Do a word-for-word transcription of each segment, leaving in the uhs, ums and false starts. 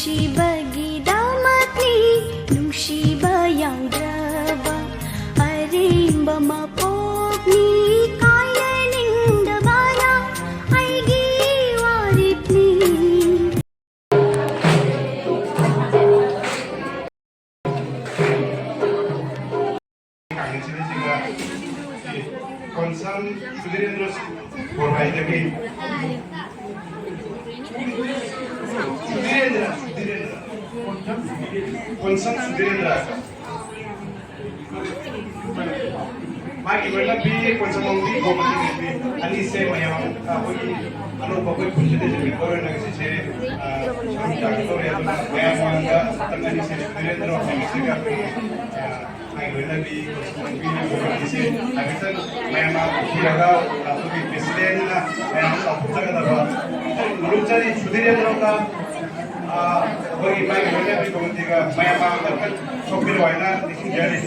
ꯅꯨꯡꯁꯤꯕꯒꯤꯗꯃꯛꯅꯤ, ꯅꯨꯡꯁꯤꯕ ꯌꯥꯎꯗ꯭ꯔꯕ ꯑꯔꯦꯝꯕ ꯃꯄꯣꯛꯅꯤ, ꯀꯥꯏꯅ ꯅꯤꯡꯗꯕꯅ ꯑꯩꯒꯤ ꯋꯥꯔꯦꯞꯅꯤ꯫ ꯀꯣꯟꯁꯝ ꯁꯨꯙꯤꯔꯦꯟꯗ꯭ꯔ ꯕꯣꯔꯥꯏꯗꯒꯤ꯫ ꯁꯨꯙꯤꯔꯦꯟꯗ꯭ꯔ, ꯁꯨꯙꯤꯔꯦꯟꯗ꯭ꯔ꯫ ꯀꯣꯟꯁꯝ ꯁꯨꯙꯤꯔꯦꯟꯗ꯭ꯔ꯫ ꯃꯥꯒꯤ ꯂꯣꯏꯅꯕꯤ ꯀꯣꯟꯁꯝ ꯃꯣꯡꯕꯤ ꯒꯣꯃꯇꯤ ꯅꯨꯄꯤ ꯑꯅꯤꯁꯦ ꯃꯌꯥꯝ, ꯑꯩꯈꯣꯏꯒꯤ ꯑꯅꯧꯕ ꯑꯩꯈꯣꯏ ꯈꯨꯟꯁꯤꯗ ꯃꯦꯝꯕꯔ ꯑꯣꯏꯅ ꯉꯁꯤꯁꯦ, ꯑ, ꯁꯔꯨꯛ ꯌꯥꯒꯗꯧꯔꯦ꯫ ꯑꯗꯨꯅ ꯃꯌꯥꯝ ꯃꯃꯥꯡꯗ ꯑꯃꯇꯪ ꯑꯅꯤꯁꯦ ꯁꯨꯙꯤꯔꯦꯟꯗ꯭ꯔ ꯍꯥꯏꯕꯁꯤꯒ ꯑꯩꯈꯣꯏꯒꯤ, ꯑ, ꯃꯥꯒꯤ ꯂꯣꯏꯅꯕꯤ ꯅꯨꯄꯤꯅ ꯒꯣꯃꯇꯤꯁꯦ ꯍꯥꯏꯐꯦꯠꯇꯪ ꯃꯌꯥꯝ ꯃꯃꯥꯡ ꯎꯠꯄꯤꯔꯒ ꯑꯩꯈꯣꯏꯒꯤ ꯄ꯭ꯔꯦꯁꯤꯗꯦꯟꯠꯅ ꯃꯌꯥꯝ ꯆꯥꯎꯊꯣꯛꯆꯒꯗꯕ ꯈꯤꯇꯪ ꯅꯣꯂꯨꯛꯆꯔꯤ꯫ ꯁꯨꯙꯤꯔꯦꯟꯗ꯭ꯔ ꯑꯃꯒ, ꯑ, ꯑꯩꯈꯣꯏꯒꯤ ꯃꯥꯒꯤ ꯂꯣꯏꯅꯕꯤ ꯒꯣꯃꯇꯤꯒ ꯃꯌꯥꯝ ꯃꯃꯥꯡꯗ ꯑꯃꯇꯪ ꯊꯣꯛꯄꯤꯔꯣ ꯍꯥꯏꯅ ꯅꯤꯡꯁꯤꯡꯖꯔꯤ꯫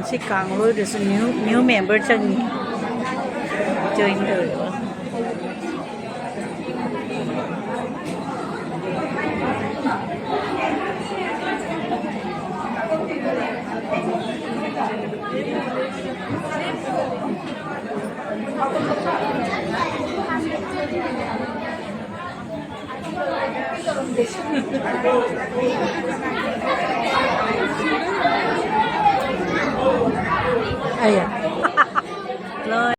ꯁꯤ ꯀꯥꯡꯂꯣꯏꯗꯁꯨ new, new member ꯆꯪꯉꯤ꯫ Join ꯇꯧꯔꯦ꯫ ꯑꯌꯥ꯫ ꯂꯣꯏ꯫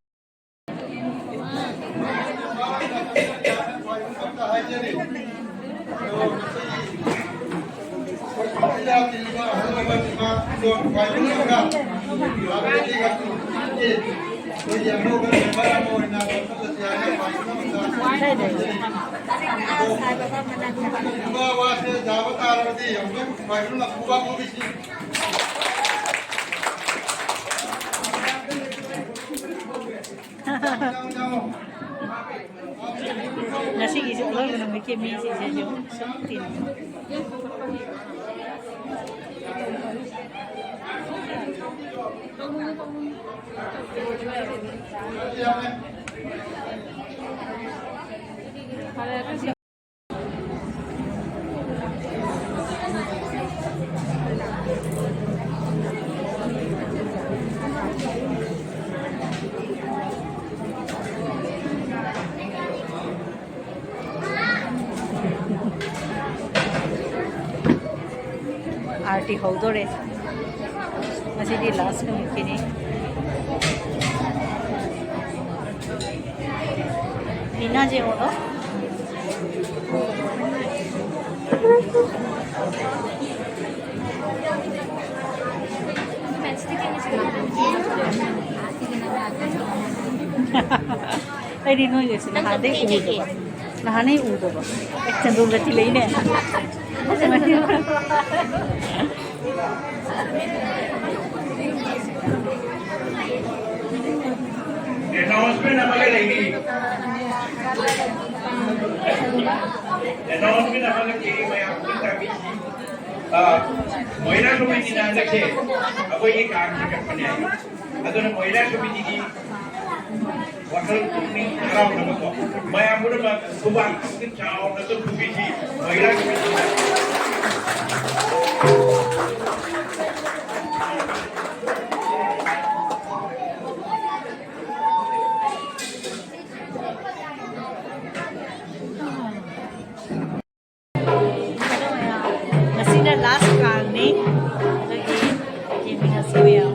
ꯉꯁꯤꯒꯤꯁꯨ ꯑꯔꯣꯏꯕ ꯅꯨꯃꯤꯠꯀꯤ ꯃꯤꯁꯤꯡꯁꯦ ꯌꯨꯝ ꯁꯨꯝ ꯇꯤꯟ꯫ ꯑꯥꯔꯇꯤ ꯍꯧꯗꯣꯔꯦ꯫ ꯉꯁꯤꯗꯤ ꯂꯥꯁ ꯅꯨꯃꯤꯠꯀꯤꯅꯤ꯫ ꯃꯤꯅꯥ ꯌꯦꯡꯉꯣꯗꯣ꯫ ꯑꯩꯗꯤ ꯅꯣꯏꯒꯁꯦ ꯅꯍꯥꯟꯗꯩ ꯎꯗꯕ꯫ ꯅꯍꯥꯟꯗꯩ ꯎꯗꯕ꯫ ꯑꯩ ꯆꯟꯗꯣꯟꯒ ꯊꯤꯜꯂꯛꯏꯅꯦ꯫ ꯑꯦꯅꯥꯎꯟꯁꯃꯦꯟ ꯑꯃꯒ ꯂꯩꯔꯤ꯫ ꯑꯦꯅꯥꯎꯟꯁꯃꯦꯟ ꯑꯃꯒ ꯂꯩꯔꯤ, ꯃꯌꯥꯝ ꯑꯃꯇ ꯇꯥꯕꯤꯁꯤ꯫ ꯑ, ꯃꯣꯏꯔꯥꯡ ꯀꯃꯤꯇꯤꯅ ꯍꯟꯗꯛꯁꯦ ꯑꯩꯈꯣꯏꯒꯤ ꯀꯥꯡ ꯆꯤꯡꯈꯠꯄꯅꯦ꯫ ꯑꯗꯨꯅ ꯃꯣꯏꯔꯥꯡ ꯀꯃꯤꯇꯤꯒꯤ ꯋꯥꯈꯜ ꯄꯨꯛꯅꯤꯡ ꯍꯔꯥꯎꯅꯕꯀꯣ, ꯃꯌꯥꯝ ꯄꯨꯝꯅꯃꯛ ꯈꯨꯕꯥꯛ ꯑꯃ ꯆꯥꯎꯅ ꯑꯗꯨꯝ ꯐꯨꯕꯤꯁꯤ꯫ ꯃꯣꯏꯔꯥꯡ ꯀꯃꯤꯇꯤꯅ ꯉꯁꯤꯅ ꯂꯥꯁ ꯀꯥꯡꯅꯤ꯫ ꯑꯗꯨꯒꯤ ꯌꯦꯡꯃꯤꯟꯅꯁꯤ ꯃꯌꯥꯝ꯫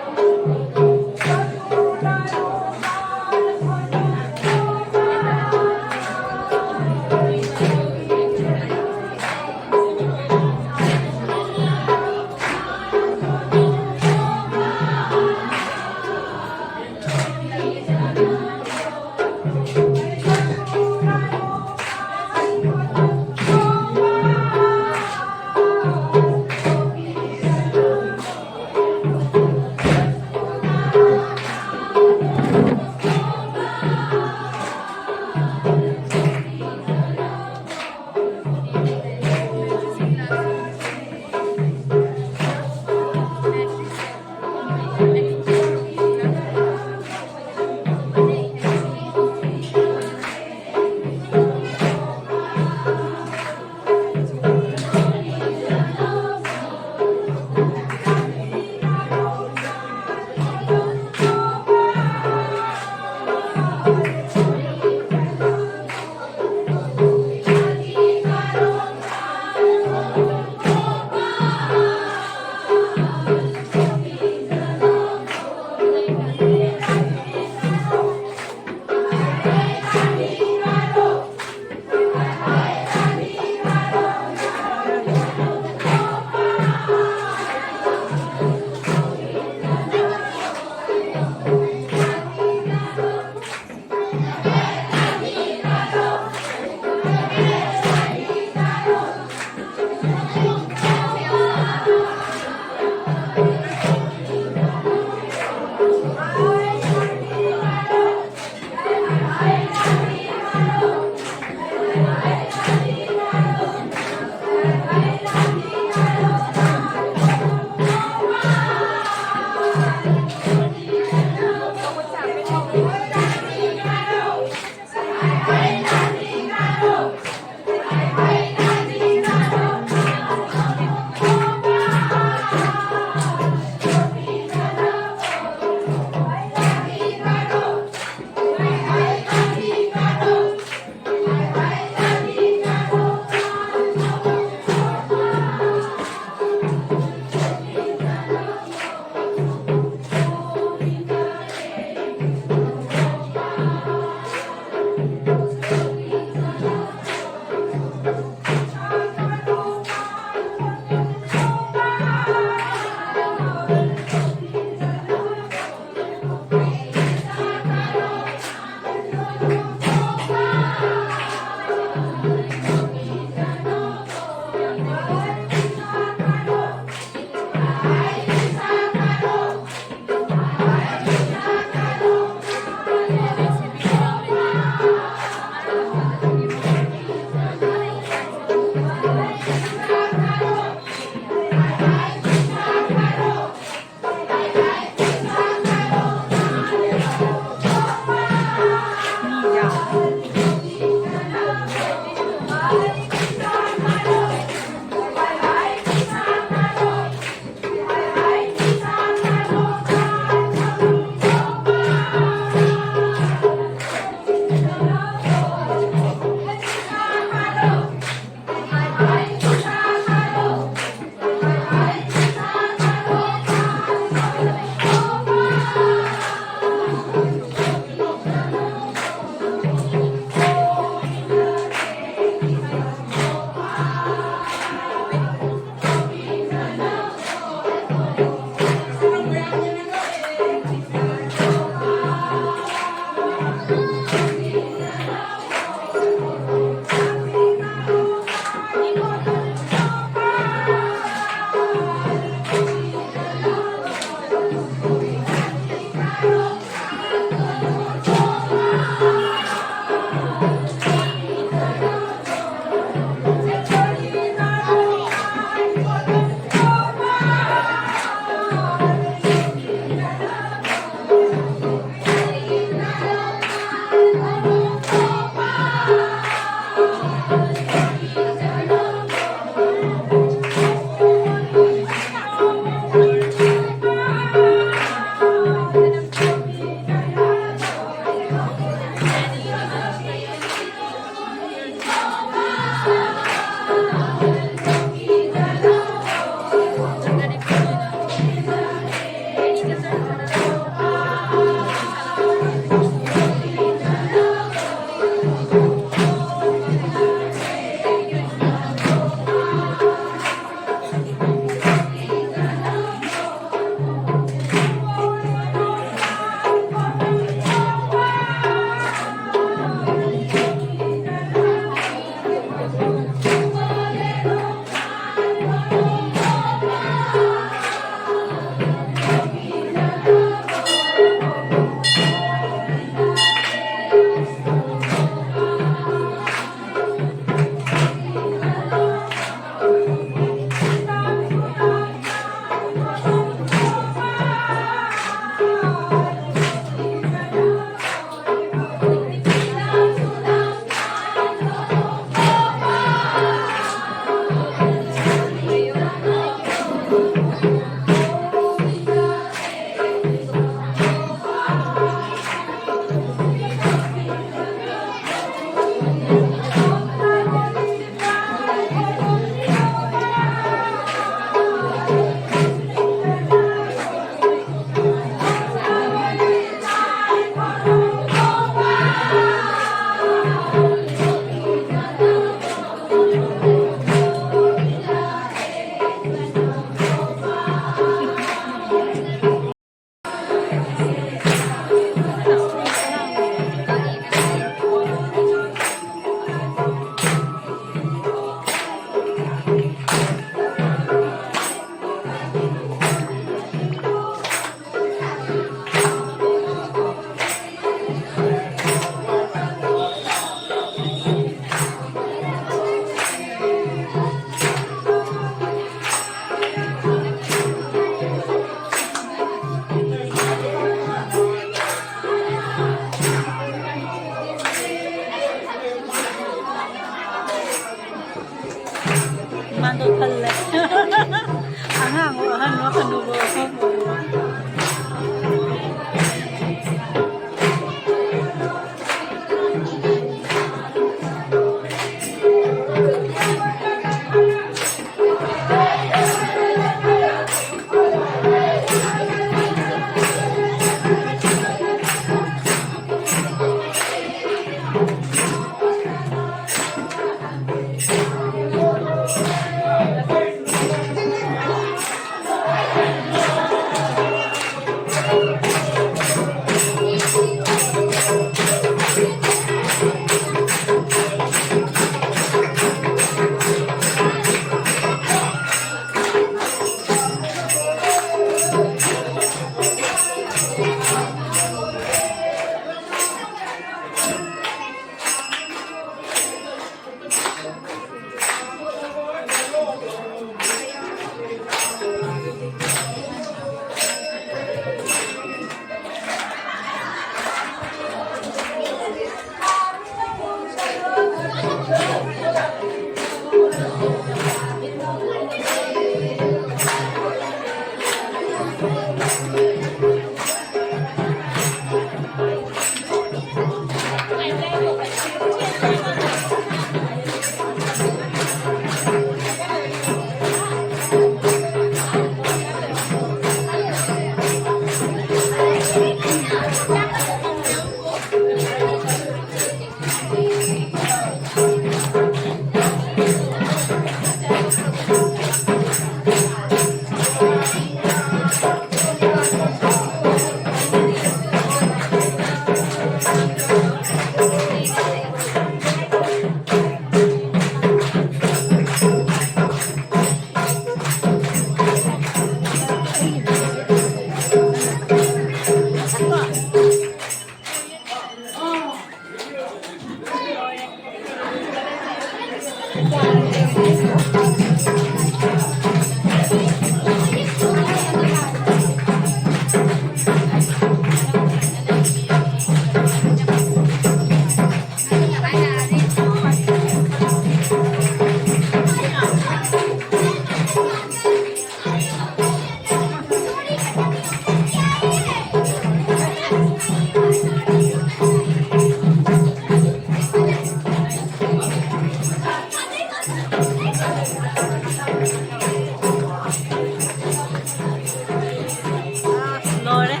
ꯂꯣꯏꯔꯦ꯫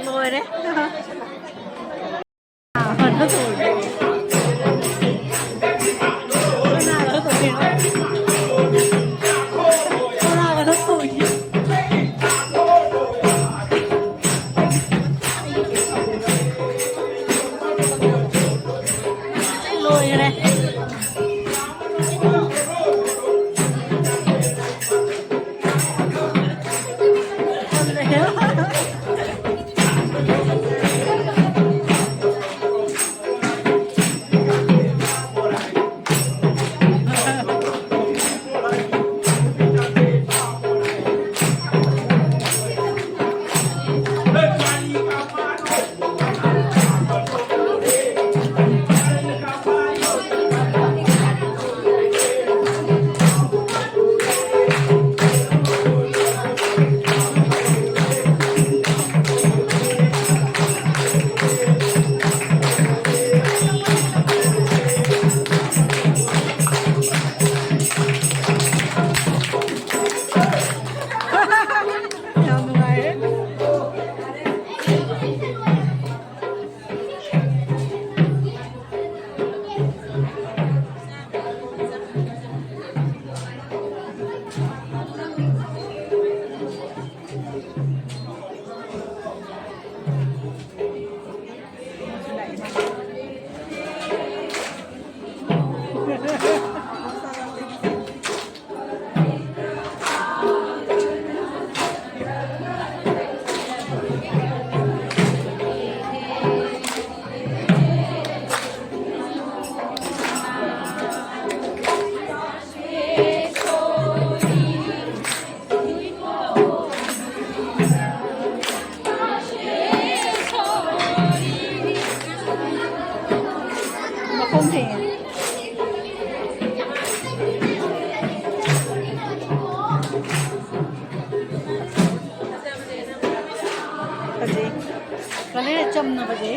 ꯂꯣꯏꯔꯦ꯫ ꯂꯣꯏꯔꯦ꯫ ꯌꯥꯝꯅꯕꯁꯦ꯫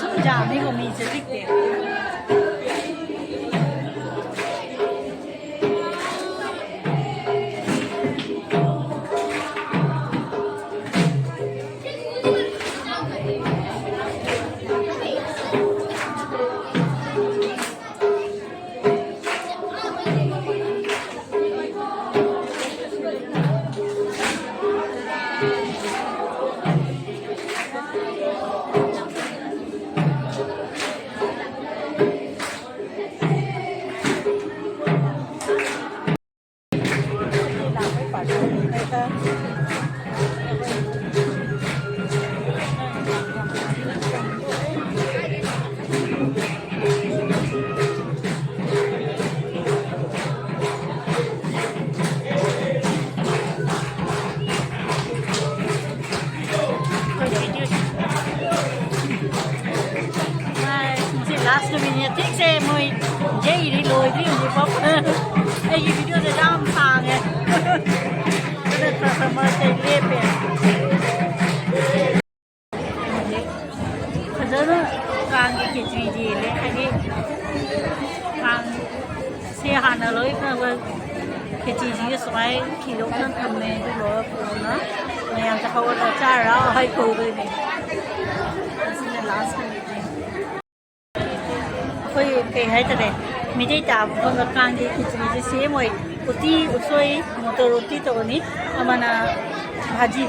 ꯁꯨꯝ ꯌꯥꯝꯃꯤꯀꯣ ꯃꯤꯁꯦ ꯄꯤꯛꯇꯦ꯫ ꯉꯁꯤ ꯂꯥꯁ ꯅꯨꯃꯤꯠꯅꯦ꯫ ꯊꯦꯡꯁꯦ ꯃꯣꯏ ꯌꯩꯔꯤ, ꯂꯣꯏꯗ꯭ꯔꯤ ꯍꯧꯖꯤꯛꯐꯥꯎ꯫ ꯑꯩꯒꯤ ꯚꯤꯗꯤꯑꯣꯁꯦ ꯌꯥꯝ ꯁꯥꯡꯉꯦ꯫ ꯑꯗꯨꯅ ꯈꯔ ꯈꯔ ꯃꯔꯛꯇ ꯂꯦꯞꯄꯦ꯫ ꯍꯧꯖꯤꯛ ꯐꯖꯅ ꯀꯥꯡꯒꯤ ꯈꯦꯆ꯭ꯔꯤ ꯌꯦꯜꯂꯦ꯫ ꯍꯥꯏꯗꯤ ꯀꯥꯡ ꯁꯦ ꯍꯥꯟꯅ ꯂꯣꯏꯅꯃꯛ ꯈꯦꯆꯤꯁꯤꯒ ꯁꯨꯃꯥꯏ ꯈꯤꯗꯣꯛꯅ ꯊꯝꯃꯦ꯫ ꯑꯗꯨ ꯂꯣꯏꯔ ꯀꯣꯟꯅ ꯃꯌꯥꯝꯁꯦ ꯍꯧꯒꯠꯂꯒ ꯆꯥꯔ ꯍꯔꯥꯎ ꯍꯔꯥꯎ ꯀꯧꯗꯣꯏꯅꯦ꯫ ꯉꯁꯤꯅ ꯂꯥꯁ ꯅꯨꯃꯤꯠꯅꯦ꯫ ꯑꯩꯈꯣꯏ ꯀꯩ ꯍꯥꯏꯇꯥꯔꯦ, ꯃꯤꯇꯩ ꯇꯥꯕ ꯃꯐꯝꯗ ꯀꯥꯡꯒꯤ ꯈꯦꯆꯤꯁꯦ ꯁꯦꯝ ꯑꯣꯏ꯫ ꯎꯇꯤ, ꯎꯁꯣꯏ, ꯃꯣꯇꯣꯔ ꯎꯇꯤ ꯇꯧꯔꯅꯤ꯫ ꯑꯃꯅ ꯚꯥꯖꯤ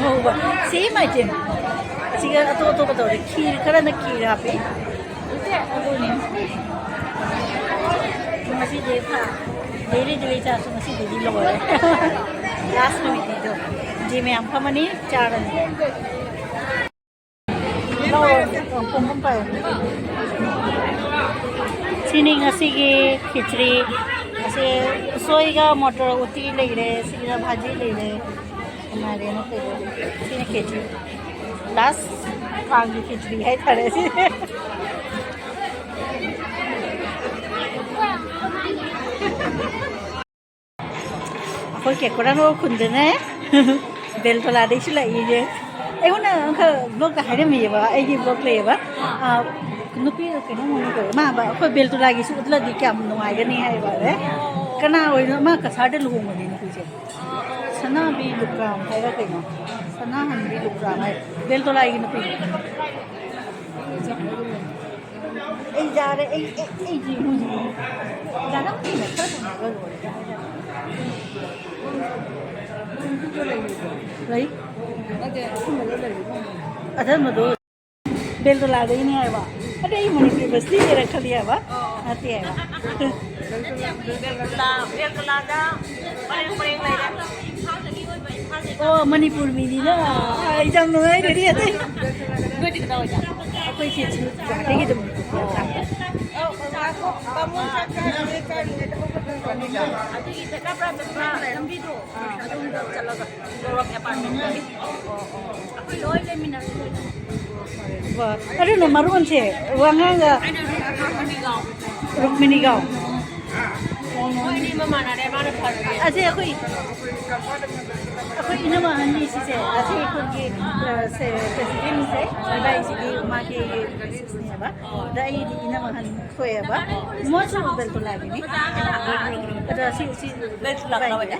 ꯉꯧꯕ꯫ ꯁꯦꯝ ꯑꯥꯏꯇꯦꯝ꯫ ꯑꯁꯤꯒ ꯑꯇꯣꯞ ꯑꯇꯣꯞꯄ ꯇꯧꯔꯦ꯫ ꯈꯤꯔ ꯈꯔꯅ ꯈꯤꯔ ꯍꯥꯞꯄꯤ꯫ ꯑꯗꯨꯅꯤ꯫ ꯉꯁꯤꯗꯤ ꯐ-, ꯗꯦꯂꯤ ꯗꯦꯂꯤ ꯆꯥꯔꯁꯨ ꯉꯁꯤꯗꯒꯤ ꯂꯣꯏꯔꯦ꯫ ꯂꯥꯁ ꯅꯨꯃꯤꯠꯅꯤꯗꯣ꯫ ꯁꯤ ꯃꯌꯥꯝ ꯐꯝꯃꯅꯤ, ꯆꯥꯔꯅꯤ꯫ ꯂꯧꯔꯣ, ꯄꯨꯡ ꯑꯍꯨꯝ ꯄꯥꯏꯌꯣ꯫ ꯁꯤꯅꯤ ꯉꯁꯤꯒꯤ ꯈꯦꯆ꯭ꯔꯤ꯫ ꯑꯁꯤ ꯎꯁꯣꯏꯒ ꯃꯣꯇꯣꯔ ꯎꯇꯤ ꯂꯩꯔꯦ, ꯁꯤꯒꯤꯅ ꯚꯥꯖꯤ ꯂꯩꯔꯦ꯫ ꯀꯅꯥꯔꯦꯅꯣ ꯀꯩꯅꯣ? ꯁꯤꯅ ꯈꯦꯆ꯭ꯔꯤ꯫ ꯂꯥꯁ ꯀꯥꯡꯒꯤ ꯈꯦꯆ꯭ꯔꯤ ꯍꯥꯏꯇꯥꯔꯦ ꯁꯤ꯫ ꯑꯩꯈꯣꯏ ꯀꯦꯀꯨꯔꯥꯡ ꯈꯨꯟꯗꯅꯦ꯫ ꯕꯦꯜꯇꯣꯂꯥꯗꯒꯤꯁꯨ ꯂꯥꯛꯏꯁꯦ꯫ ꯑꯩꯉꯣꯟꯗ ꯑꯃꯈꯛ ꯕ꯭ꯂꯣꯛꯇ ꯍꯥꯏꯔꯝꯃꯤꯑꯕ, ꯑꯩꯒꯤ ꯕ꯭ꯂꯣꯛ ꯂꯩꯌꯦꯕ꯫ ꯑꯥ, ꯅꯨꯄꯤ ꯀꯩꯅꯣꯝ ꯑꯣꯏꯅ ꯀꯧꯋꯦ꯫ ꯃꯥ ꯍꯥꯏꯕ, "ꯑꯩꯈꯣꯏ ꯕꯦꯜꯇꯣꯂꯥꯒꯤꯁꯨ ꯎꯠꯂꯗꯤ ꯀꯌꯥꯝ ꯅꯨꯡꯉꯥꯏꯒꯅꯤ" ꯍꯥꯏꯕ꯫ ꯑꯦ, ꯀꯅꯥ ꯑꯣꯏꯅꯣ? ꯃꯥ ꯀꯁꯥꯔꯗ ꯂꯨꯍꯣꯡꯕꯅꯦ ꯅꯨꯄꯤꯁꯦ꯫ ꯁꯅꯥꯕꯤ ꯂꯨꯀ꯭ꯔꯥꯝ ꯍꯥꯏꯕ ꯀꯩꯅꯣ? ꯁꯅꯥꯍꯟꯕꯤ ꯂꯨꯀ꯭ꯔꯥꯝ ꯍꯥꯏ꯫ ꯕꯦꯜꯇꯣꯂꯥꯒꯤ ꯅꯨꯄꯤ꯫ ꯑꯩ ꯌꯥꯔꯦ, ꯑꯩ, ꯑꯩ, ꯑꯩ ꯌꯦꯡꯉꯨ, ꯌꯦꯡꯉꯨ꯫ ꯌꯥꯔꯝꯗꯦꯅ ꯈꯔ ꯊꯝꯃꯒ ꯂꯣꯏꯔꯦ꯫ ꯂꯩ? ꯑꯊꯝꯕꯗꯣ ꯕꯦꯜꯗꯣꯂꯥꯗꯩꯅꯦ ꯍꯥꯏꯕ꯫ ꯑꯗꯩ ꯑꯩ ꯃꯅꯤꯄꯨꯔ ꯕꯁꯇꯤꯗꯩꯔ ꯈꯜꯂꯤ ꯍꯥꯏꯕ꯫ ꯅꯠꯇꯦ ꯍꯥꯏꯕ꯫ ꯕꯦꯜꯗꯣꯂꯥ, ꯕꯦꯜꯗꯣꯂꯥꯗ ꯄꯔꯦꯡ ꯄꯔꯦꯡ ꯂꯩꯔꯦ꯫ ꯑꯣ, ꯃꯅꯤꯄꯨꯔ ꯃꯤꯅꯤꯅ꯫ ꯑꯩ ꯌꯥꯝ ꯅꯨꯡꯉꯥꯏꯔꯦ ꯑꯇꯩ꯫ ꯅꯣꯏꯗꯤ ꯀꯗꯥꯏꯋꯥꯏꯗ? ꯑꯩꯈꯣꯏ ꯁꯤ ꯒꯨꯋꯥꯍꯥꯇꯤꯒꯤ ꯑꯗꯨꯝ ꯂꯥꯛꯄ꯫ ꯑꯗꯨꯒꯤ ꯆꯠꯅꯕ꯭ꯔꯥ ꯆꯠꯄ ꯂꯝꯕꯤꯗꯣ ꯑꯗꯣꯝꯗ ꯆꯠꯂꯒ ꯒꯧꯔꯕ ꯑꯦꯄꯥꯔꯠꯃꯦꯟꯗꯒꯤ꯫ ꯑꯩꯈꯣꯏ ꯂꯣꯏ ꯂꯩꯃꯤꯟꯅꯔꯦ꯫ ꯋꯥ, ꯑꯗꯨꯅ ꯃꯔꯣꯟꯁꯦ ꯋꯥꯉꯥꯡꯒ ꯔꯨꯛꯃꯤꯅꯤꯒꯥꯎ꯫ ꯃꯣꯏ ꯑꯅꯤ ꯃꯃꯥꯟꯅꯔꯦ, ꯃꯥꯅ ꯐꯔꯦ꯫ ꯑꯁꯤ ꯑꯩꯈꯣꯏ, ꯑꯩꯈꯣꯏ ꯏꯅꯝꯃ ꯑꯍꯟꯅꯤ ꯁꯤꯁꯦ꯫ ꯑꯁꯤ ꯑꯩꯈꯣꯏꯒꯤ, ꯑ, ꯁꯦ-, ꯄ꯭ꯔꯦꯁꯤꯗꯦꯟꯁꯦ, ꯏꯕꯥꯏꯁꯤꯒꯤ ꯃꯥꯒꯤ ꯃꯤꯁꯦꯁꯅꯦꯕ꯫ ꯑꯗ ꯑꯩꯗꯤ ꯏꯅꯝꯃ ꯑꯍꯟ ꯊꯣꯛꯑꯦꯕ꯫ ꯃꯣꯏꯁꯨ ꯕꯦꯜꯇꯣꯂꯥꯒꯤꯅꯤ꯫ ꯑꯗ ꯁꯤ, ꯁꯤ ꯕꯦꯜꯇꯣꯂꯥ ꯀꯗꯥꯏꯋꯥꯏꯗ?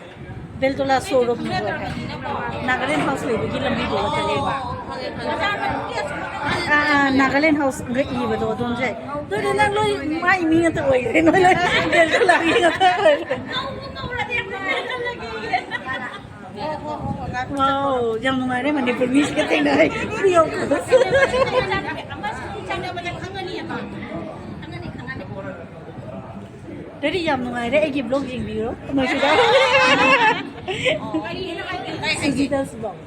ꯕꯦꯜꯇꯣꯂꯥ ꯁꯣꯔꯨꯝ ꯅꯥꯒꯥꯂꯦꯟ ꯍꯥꯎꯁ ꯂꯩꯕꯒꯤ ꯂꯝꯕꯤꯗꯨꯗ ꯆꯠꯂꯦꯕ꯫ ꯑꯥ, ꯑꯥ, ꯅꯥꯒꯥꯂꯦꯟ ꯍꯥꯎꯁ ꯏꯕꯗꯣ ꯑꯗꯣꯝꯁꯦ꯫ ꯑꯗꯨꯗꯤ ꯅꯪ ꯂꯣꯏ ꯃꯥꯏ ꯃꯤ ꯉꯥꯛꯇ ꯑꯣꯏꯈ꯭ꯔꯦ, ꯅꯣꯏ ꯂꯣꯏ ꯕꯦꯜꯇꯣꯂꯥꯒꯤ ꯉꯥꯛꯇ ꯑꯣꯏꯈ꯭ꯔꯦ꯫ ꯋꯥꯎ, ꯌꯥꯝ ꯅꯨꯡꯉꯥꯏꯔꯦ ꯃꯅꯤꯄꯨꯔ ꯃꯤꯁꯤꯒ ꯊꯦꯡꯅꯔꯦ꯫ ꯑꯗꯨꯗꯤ ꯌꯥꯝ ꯅꯨꯡꯉꯥꯏꯔꯦ, ꯑꯩꯒꯤ ꯕ꯭ꯂꯣꯒ ꯌꯦꯡꯕꯤꯔꯣ ꯅꯣꯏꯁꯤꯗ꯫ ꯁꯨꯖꯤꯇꯥꯁ ꯕ꯭ꯂꯣꯒ꯫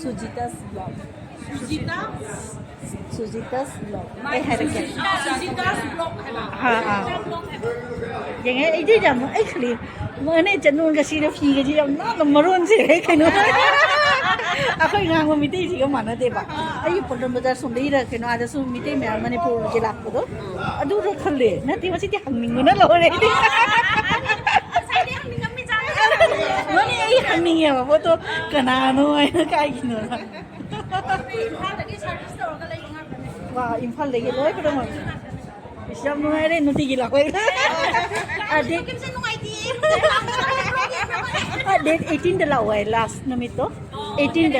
ꯁꯨꯖꯤꯇꯥꯁ ꯕ꯭ꯂꯣꯒ꯫ ꯁꯨꯖꯤꯇꯥ? ꯁꯨꯖꯤꯇꯥꯁ ꯕ꯭ꯂꯣꯛ꯫ ꯑꯩ ꯍꯥꯏꯔꯛꯀꯦ꯫ ꯁꯨꯖꯤꯇꯥꯁ ꯕ꯭ꯂꯣꯛ ꯍꯥꯏꯕ꯫ ꯑꯥ, ꯑꯥ꯫ ꯁꯨꯖꯤꯇꯥ ꯕ꯭ꯂꯣꯛ ꯍꯥꯏꯕ꯫ ꯌꯦꯡꯉꯦ, ꯑꯩꯗꯤ ꯌꯥꯝ, ꯑꯩ ꯈꯜꯂꯤ, ꯃꯥꯅꯦ, ꯆꯠꯅꯨ ꯉꯁꯤꯗ ꯐꯤꯒꯁꯤ ꯌꯥꯝ ꯅꯥꯟꯅ ꯃꯔꯣꯟꯁꯦ ꯀꯩꯅꯣ꯫ ꯑꯩꯈꯣꯏ ꯉꯥꯡꯕ ꯃꯤꯇꯩꯁꯤꯒ ꯃꯥꯟꯅꯗꯦꯕ꯫ ꯑꯩꯒꯤ ꯄꯣꯂꯣꯝ ꯕꯖꯥꯔ ꯁꯣꯝꯗꯒꯤꯔ ꯀꯩꯅꯣ, ꯑꯥꯗꯁꯨ ꯃꯤꯇꯩ ꯃꯌꯥꯝ ꯃꯅꯤꯄꯨꯔꯒꯤ ꯂꯥꯛꯄꯗꯣ, ꯑꯗꯨꯗ ꯈꯜꯂꯦ꯫ ꯅꯠꯇꯦ, ꯃꯁꯤꯗꯤ ꯍꯪꯅꯤꯡꯕꯅ ꯂꯣꯏꯔꯦ ꯑꯩꯗꯤ꯫ ꯉꯁꯥꯏꯗꯤ ꯍꯪꯅꯤꯡꯉꯝꯃꯤꯖꯥꯠꯅꯤ꯫ ꯃꯥꯅꯦ, ꯑꯩ ꯍꯪꯅꯤꯡꯉꯦꯕ ꯄꯣꯠꯇꯣ ꯀꯅꯥꯅꯣ ꯍꯥꯏꯅ, ꯀꯥꯏꯒꯤꯅꯣꯅ꯫ ꯏꯝꯐꯥꯜꯗꯒꯤ ꯁꯔꯚꯤꯁ ꯇꯧꯔꯒ ꯂꯩꯕ ꯉꯥꯛꯇꯅꯦ꯫ ꯋꯥ, ꯏꯝꯐꯥꯜꯗꯒꯤ ꯂꯣꯏ ꯄꯨꯝꯅꯃꯛ꯫ ꯏꯁ, ꯌꯥꯝ ꯅꯨꯡꯉꯥꯏꯔꯦ, ꯅꯨꯡꯇꯤꯒꯤ ꯂꯥꯛꯄꯩ꯫ ꯑꯥ, ꯗꯦꯠ ꯀꯩꯝꯇ ꯅꯨꯡꯉꯥꯏꯇꯦ꯫ ꯑꯥ, ꯗꯦꯠ ꯑꯩꯠꯇꯤꯟꯗ ꯂꯥꯛꯑꯣ ꯍꯥꯏ, ꯂꯥꯁ ꯅꯨꯃꯤꯠꯇꯣ꯫ ꯑꯩꯠꯇꯤꯟꯗ,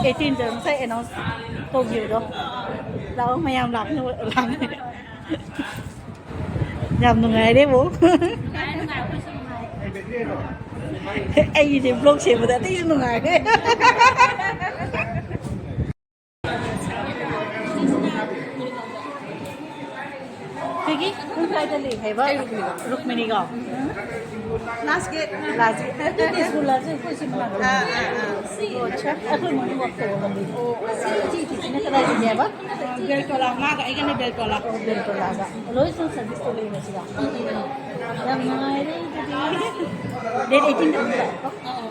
ꯑꯩꯠꯇꯤꯟꯗ ꯉꯁꯥꯏ ꯑꯦꯅꯥꯎꯟꯁ ꯇꯧꯈꯤꯕꯗꯣ꯫ ꯂꯥꯛꯑꯣ, ꯃꯌꯥꯝ ꯂꯥꯛꯅꯕ, ꯂꯥꯛꯅꯕ꯫ ꯌꯥꯝ ꯅꯨꯡꯉꯥꯏꯔꯦꯕꯣ꯫ ꯅꯨꯡꯉꯥꯏꯔꯦ, ꯅꯨꯡꯉꯥꯏꯔꯦ, ꯑꯩꯈꯣꯏꯁꯨ ꯅꯨꯡꯉꯥꯏꯔꯦ꯫ ꯑꯩꯒꯤꯗꯤ ꯕ꯭ꯂꯣꯛ ꯁꯦꯝꯕꯗ ꯑꯇꯩꯁꯨ ꯅꯨꯡꯉꯥꯏꯔꯦ꯫ ꯁꯤꯒꯤ ꯅꯪ ꯀꯥꯏꯗ ꯂꯩ ꯍꯥꯏꯕ? ꯑꯩ ꯔꯨꯛꯃꯤꯅꯤ꯫ ꯔꯨꯛꯃꯤꯅꯤꯒ? ꯂꯥꯁ ꯒꯦꯠ꯫ ꯂꯥꯁ ꯒꯦꯠ꯫ ꯑꯗꯨꯗꯤ ꯁ꯭ꯀꯨꯜ ꯂꯥꯁ ꯒꯦꯠ ꯑꯩꯈꯣꯏ ꯁꯤ ꯃꯅꯥꯛꯇ꯫ ꯑꯥ, ꯑꯥ, ꯑꯥ꯫ ꯑꯣ, ꯑꯠꯁꯥ꯫ ꯑꯩꯈꯣꯏ ꯃꯅꯤꯡ ꯋꯥꯛ ꯇꯧꯕ ꯂꯝꯕꯤ꯫ ꯑꯣ, ꯑꯣ꯫ ꯁꯤ ꯏꯆꯦ, ꯏꯆꯦꯁꯤꯅ ꯀꯗꯥꯏꯗꯒꯤ ꯍꯥꯏꯕ? ꯑꯥ, ꯕꯦꯜꯇꯣꯂꯥ꯫ ꯃꯥꯒ ꯑꯩꯒꯅ ꯕꯦꯜꯇꯣꯂꯥ꯫ ꯑꯣ, ꯕꯦꯜꯇꯣꯂꯥꯗ꯫ ꯂꯣꯏ ꯁꯨꯝ ꯁꯔꯚꯤꯁꯇ ꯂꯩꯔꯦ ꯁꯤꯗ꯫ ꯎꯝ, ꯎꯝ꯫ ꯌꯥꯝ ꯅꯨꯡꯉꯥꯏꯔꯦ ꯑꯗꯨꯗꯤ꯫ ꯗꯦꯠ ꯑꯩꯠꯇꯤꯟꯗ ꯑꯃꯨꯛ ꯂꯥꯛꯑꯣꯀꯣ꯫ ꯑꯥ, ꯑꯥ꯫